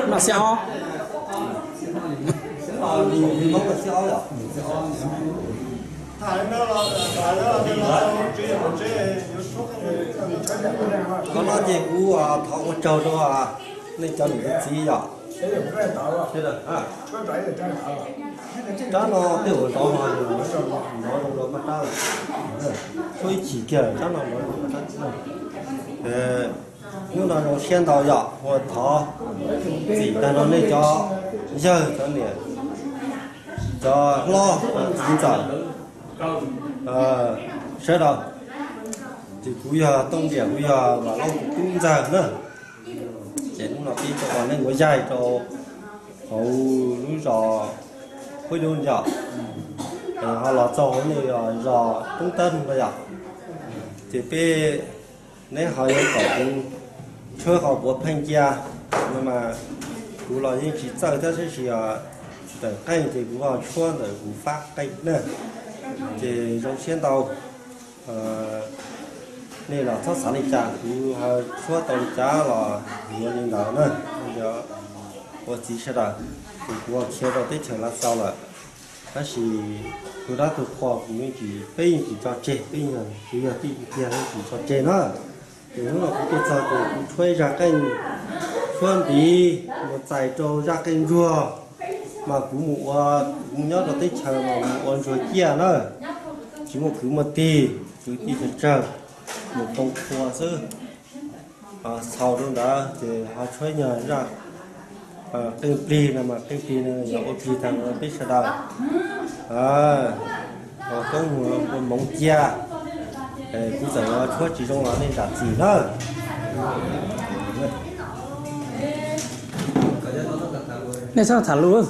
Noj xiab ob. Qhov no ces kuv thov ua tsaug rau nej cov niam cov txiv yom. Rab no tej uas zov no yus zov zoo rau maj rab lawm, tshuab ib chim kiag rab no zov zoo rab. Hnub no zoo siab ntau yom, ua thov txim tag nrho nej cov yawg cov niam, cov hlob txiv ntxawm sawv daws. Ces kuv yog Tooj Diam, kuv yog Vam Lauj tus tub ntxawg na. Ces hnub no peb tuaj ua neeb ua yaig rau hauv lub zos Huab Dub yom, ho los txog hauv nej zos Toob Tab no yom. Ces peb, neb ho yuav kom kuv tshuab qhov puav pheej cia no mas kuv los yeej tsis txawj thiab, tab sis tawm qeej ces kuv ho tshuab ntawm kuv fab qeej na. Ces zoo siab ntau. Nej los txhob xav li cas, kuv ho tshuab tau li cas los yuav li ntawd na. Ua txiv sawv daws, ces kuv ho khiav rau teb chaws Lav Xaus lawm, tab sis tus dab tus qhua kuv yeej tsis, peb yeej tsis tso tseg, peb yog, kuv yog tij tiag yeej tsis tso tseg na. Ces hnub no kuv tuaj txog ces kuv tshuab ib zaj qeej, tshuab ntiv mus txais rau zaj qeej ntsuag, mas kuv mus ua, kuv mus nyob rau teb chaws mas mus ua ntsuag ciaj na, tsis muaj kwv muaj tij, kwv tij tsawg tsawg, mus too qhua xwb. Txhaus rau ntawd ces ho tshuab nyuag zaj qeej plig no mas qeej plig no yog ua plig tag rau peb sawv daws. Koob ua hmoov cia, kuv txawm yuav tshuab tsis zoo los nej zam txim na. Nej txhob tham lus.